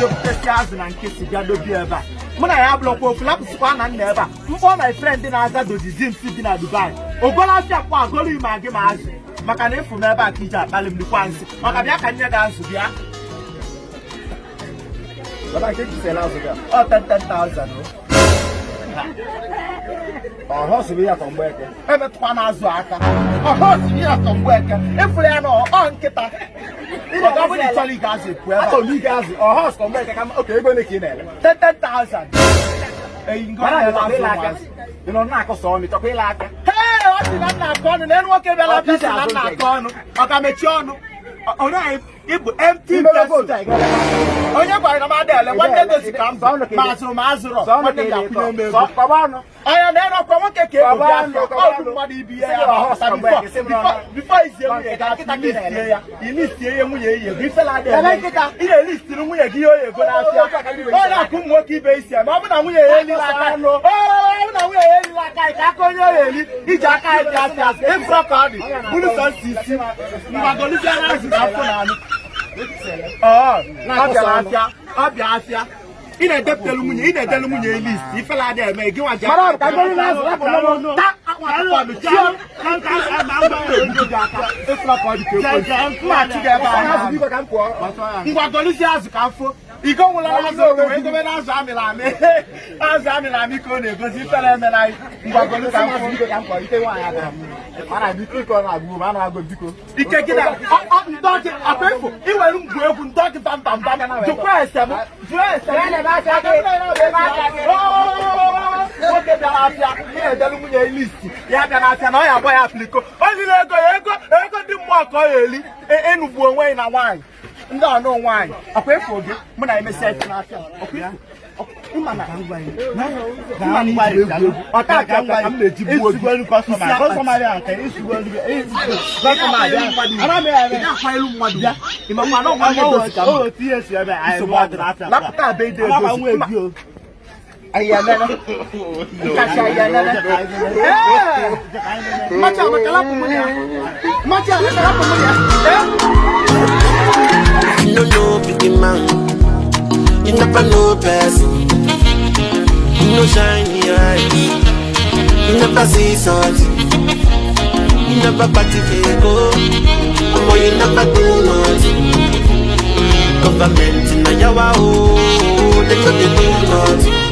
Jepụtasị azụ na nkịsị bịa dobi ebe a. Mụ na ya abụrụkwa ofu. Lapụsịkwa na nna ebe a. Mkpọ my friend na-aza Dozizim si bi na Dubai, ogolo afịa kpọ agolo ma gị ma azụ, maka na ịfụ m ebe a ka iji akpali m dịkwa nsị. Maka bịa ka nye gị azụ, bịa. Baba, nke jisela azụ gị a? Ọ 10,000 o. Ọhọ sịrị ya tọ mgbe eke. Emetụkwa n'azụ aka. Ọhọ tinye ya tọ mgbe eke ịfụrụ ya na ọ nkịta. Ọ bụrụ na ị chọrọ ige azụ, epu ebe a. Achọrọ m ige azụ. Ọhọ sọ mgbe eke ka oke. Ego ole ka ị na-ele? 10,000. Eyi ngo. Mana Na-ele ị chọkwa azụ ịla aka? ụmụazị. Ị nọ na-akọ sọ ọnụ, ị chọkwa ịla aka? Hey, ọ sị na nna akọ ọnụ na elu. Nwoke bịara bịa sị na nna akọ ọnụ. Ọ ga mechie ọnụ. Onye anyị ịbụ empty Imebe gold vessel. a, ị ga-ele. Onye gwara na m ada ele nwanne dozi ka m bụ ma azụrụ ma azụrọ. Sọ ọnụ Nwanne ka ị ga-akwụnye m na-ekọ. ego. Sọ kọba ọnụ. Anya na ọkwa nwoke ka ego Kọba bịa ọnụ, afịa kọba ọ bụ ọnụ. mmadụ ibi ya Sị ya gị ọhọ pụta. sọ mgbe before eke, sị m before n'ọnụ. Before izie nwunye gị Nkịta ka ị na-ele. ilisie ya, ilisie ya nwunye ya ego ifela adị Ele eme. nkịta. Ị na-elistiri nwunye gị ihe oyi ego n'afịa. Ọ na-akụ ụmụ nwoke ibe isi ya ma ọ bụ na nwunye ya elila aka. Ọ bụ na nwunye ya elila aka ka aka onye oyi eli iji aka ya bịa afịa. Ịfụrọ ka ọ dị bụrụ sọ nsị isi mgbagolisia na azụ na afọ na anụ. Ọ bịara afịa, ọ bịa afịa. Ị na-edepụtelu nwunye, ị na-edelu nwunye list. Ifela adị eme gị nwa ji Mara ka ngolu na-azụ, rapụ n'ọnụ. Ta akwa mechie. Ịfụrọ ka ọ dị ka ekwensu mmachi gị ebe Azụ, ahụ. biko, ka m pụọ. Ngwa, golizie azụ ka m fụ. Igo nwụla azụ wee gobe na azụ amịrị amị, azụ amịrị amị ka ọ na-egozi. Ifere emela anyị. Ngwa, golu ka m Azụ, fụ. biko, ka m pụọ. Ike nwaanyị aga. Mana biko, ike ọ na-agụ m, a na-agụ m, biko. Ike gị na ndọ gị akwa efu iwere ngwu egwu ndọ gị bam bam bam. Jụkwa ese m, jụọ ese m. Nwoke bịara afịa, ị na-edelu nwunye list. Ya bịa n'afịa na ọ ya agba ya apliko. O lile ego ya, ego ego ndị mmụọ ka ọ ya eli. Enugbu onwe ya na nwaanyị ndị ọnụ nwaanyị ọkwa efu oge mụ na emesịa ife n'afịa ọkwa efu. Ịma na ịma na iji egwu egwu ọta aka ka m na-eji gbuo gị. Isi akwanyelu mmadụ, ịmakwa na nwanne dozi ka m nsogbu adịrị. Lapụta abe ide egozi ayalele nkacha ayalele. Ee, mmachi amaka, lapụ mụ na ya. Mmachi amaka, lapụ mụ na ya. Ee. You no know big man, you never know person. You no shine your eyes, you never see something. You never party for go, omo, you never do nothing. Government in a yawa oh, they no dey do nothing.